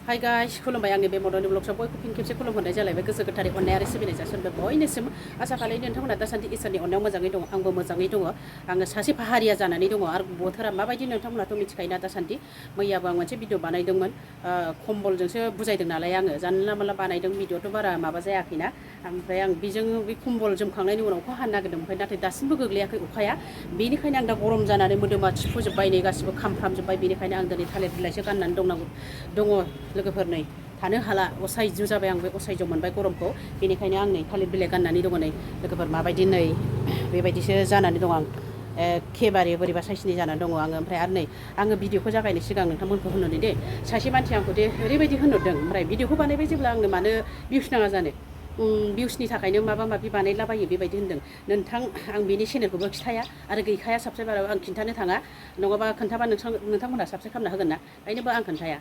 hi guys खुलुमबाय आंनि बे मदननि ब्लगसआव बयखौ फिन खेबसे खुलुमहरनाय जालायबाय गोसो गोथारै अननाय आरो सिबिनाय जासिहरबाय बयनिसिम आसा खालामो नोंथांमोना दासान्दि इसोरनि अननायाव मोजाङै दङ आंबो मोजाङै दङ आङो सासे फाहारिया जानानै दङ आरो बोथोरा माबायदि नोंथांमोनाथ' मिथिखायोना दासान्दि मैयाबो आं मोनसे भिडिअ बानायदोंमोन कम्बलजोंसो बुजायदों नालाय आङो जानला मोनला बानायदों भिडिअथ' बारा माबा जायाखैना ओमफ्राय आं बेजों बे कम्बल जोमखांनायनि उनाव अखा हानो नागिरदों ओमफ्राय नाथाय दासिमबो गोग्लैयाखै अखाया बेनिखायनो आं दा गरम जानानै मोदोमा थिफुजोब्बाय नै गासिबो खामफ्रामजोब्बाय बेनिखायनो आं दिनै थालिर बिलाइसो गाननानै दङ लोगोफोर नै थानो हाला असहायज जाबाय आं बे असहायज मोनबाय गरमखौ बेनिखायनो आं नै थालिर बिलाइ गाननानै दङ नै लोगोफोर माबायदि नै बेबायदिसो जानानै दं आं एखेबारे बोरैबा साइसनि जानानै दङ आङो ओमफ्राय आरो नै आङो भिडिअखौ जागायनो सिगां नोंथांमोनखौ होनहरनि दे सासे मानसि आंखौ दे ओरैबायदि होनहरदों ओमफ्राय भिडिअखौ बानायबाय जेब्ला आंनो मानो भिउस नाङा जानो भिउसनि थाखायनो माबा माबि बानायलाबायो बेबायदि होनदों नोंथां आं बेनि चेनेलखौबो खिथाया आरो गैखाया साबसक्राइबाराव आं खिन्थानो थाङा नङाबा खोन्थाबा नोंथांमोनहा साबसक्राइब खालामना होगोन ना ओंखायनोबो आं खोन्थाया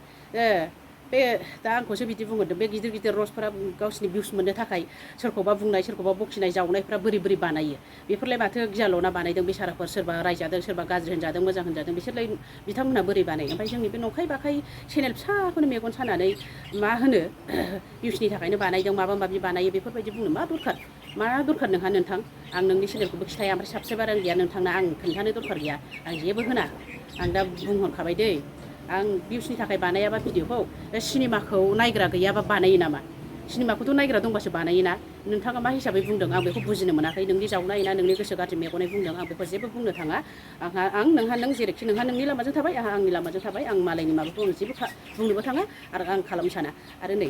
बे दा आंखौसो बिदि बुंहरदों बे गिदिर गिदिर रसफोरा गावसिनि भिउस मोननो थाखाय सोरखौबा बुंनाय सोरखौबा बखिनाय जावनायफ्रा बोरै बोरै बानायो बेफोरलाय माथो गियाल'ना बानायदों बेसाराफोर सोरबा रायजादों सोरबा गाज्रि होनजादों मोजां होनजादों बिसोरलाय बिथांमोनहा बोरै बानायो ओमफ्राय जोंनि बे नंखाय बाखाय चेनेल फिसाखौनो मेगन सानानै मा होनो भिउसनि थाखायनो बानायदों माबा माबि बानायो बेफोरबायदि बुंनो मा दरखार नोंहा नोंथां आं नोंनि चेनेलखौबो खिथाया ओमफ्राय साबसक्राइबार आं गैया नोंथांना आं खोन्थानो दरखार गैया आं जेबो होना आं दा बुंहरखाबाय दै आं भिउसनि थाखाय बानायाबा भिडिअखौ सिनेमाखौ नायग्रा गैयाबा बानायो नामा सिनेमाखौथ' नायग्रा दंबासो बानायोना नोंथाङा मा हिसाबै बुंदों आं बेखौ बुजिनो मोनाखै नोंनि जावनाय ना नोंनि गोसो गाज्रि मेगनै बुंदों आं बेखौ जेबो बुंनो थाङा नों जेरैखि नोंहा नोंनि लामाजों थाबाय आंहा आंनि लामाजों थाबाय आं मालायनि माबाखौ आं जेबो बुंनोबो थाङा आरो आं खालामनो साना आरो नै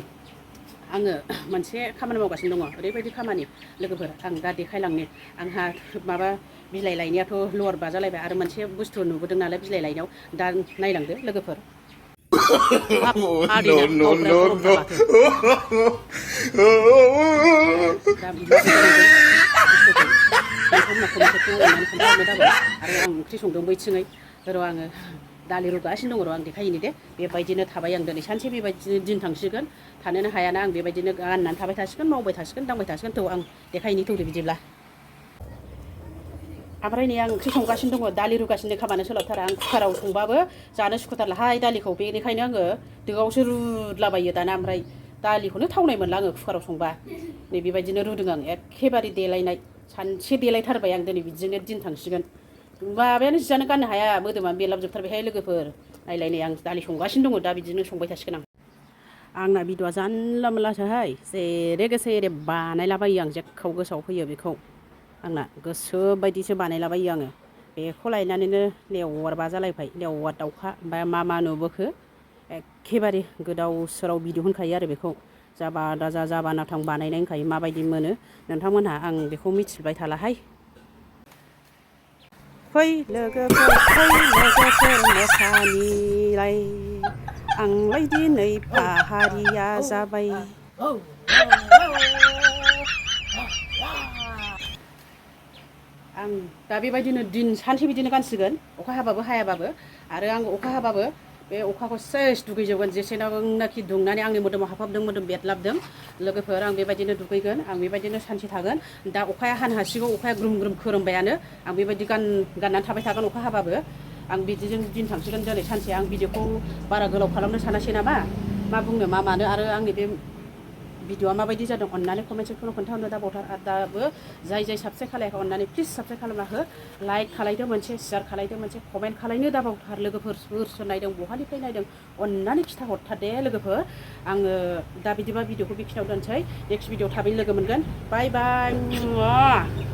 आङो मोनसे खामानि मावगासिनो दङ ओरैबायदि खामानि लोगोफोर आं दा देखायलांनो आंहा माबा बिलाइ लायनायाथ' लवार बाजालायबाय आरो मोनसे बुस्थु नुबोदों नालाय बिलाइ लायनायाव दा नायलांदो लोगोफोर आरो आं ओंख्रि संदों बैथिङै र' आङो दालि रुगासिनो दङ र' आं देखायहैनि दे बेबायदिनो थाबाय आं दिनै सानसे बेबायदिनो दिन थांसिगोन थानोनो हायाना आं बेबायदिनो गाननानै थाबाय थासिगोन मावबाय थासिगोन दांबाय थासिगोन थ' आं देखायहैनि थौदो बिदिब्ला ओमफ्राय नै आं ओंख्रि संगासिनो दङ दालि रुगासिनो खामानो सोलाबथारा आं कुकाराव संबाबो जानो सुखुथारलाहाय दालिखौ बेनिखायनो आङो दोआवसो रुदलाबायो दाना ओमफ्राय दालिखौनो थावनाय मोनला आङो कुकाराव संबा नै बेबायदिनो रुदों आं एखेबारे देलायनाय सानसे देलायथारबाय आं दिनै बिदिनो दिन थांसिगोन माबायानो जियानो गाननो हाया मोदोमा बेरलाबजोबथारबायहाय लोगोफोर नायलाय आं दालि संगासिनो दङ दा बिदिनो संबाय थासिगोन आंना भिडिअ'आ जानला मोनलासोहाय जेरै गोसो एरै बानायलाबायो आं जेखौ गोसोआव फैयो बेखौ आंना गोसो बायदिसो बानायलाबायो आङो बेखौ लायनानैनो लेवार बाजालायबाय लेवार दाउखा ओमफ्राय मा नुबोखो एखेबारे गोदाव सोराव भिडिअ होनखायो आरो बेखौ जाबा दाजा जाबा नाथां बानायनाय होनखायो माबायदि मोनो नोंथांमोनहा आं बेखौ मिथिबाय थालाहाय फै लोगोफोर मोसानिलाय आंलाय दिनै फाहारिया जाबाय आं दा बेबायदिनो दिन सानसे बिदिनो गानसिगोन अखा हाबाबो हायाबाबो आरो आं अखा हाबाबो बे अखाखौ सेस दुगैजोबगोन जेसेनाखि दुंनानै आंनि मोदोमाव हाबहाबदों मोदोम बेरलाबदों लोगोफोर आं बेबायदिनो दुगैगोन आं बेबायदिनो सानसे थागोन दा अखाया हानो हासिगौ अखाया ग्रुम ग्रुम खोरोमबायानो आं बेबायदि गाननानै थाबाय थागोन अखा हाबाबो आं बिदिजों दिन थांसिगोन दिनै सानसे आं भिडिअखौ बारा गोलाव खालामनो सानासै नामा मा बुंनो मा मानो आरो आंनि बे भिडिअआ माबायदि जादों अननानै कमेन्ट सेक्सनाव खोन्थाहरनो दाबावथार आरो दाबो जाय साबसक्राइब खालायाखै अननानै प्लिज साबसक्राइब खालामना हो लाइक खालायदो मोनसे शेयार खालायदो मोनसे कमेन्ट खालायनो दाबावथार लोगोफोर सोर नायदों बहानिफ्राय नायदों अननानै खिथाहरथार दे लोगोफोर आङो दा बिदिबा भिडिअखौ बेखिनियाव दोनसै नेक्स्ट भिडिअ थाबैनो लोगो मोनगोन बाय बाय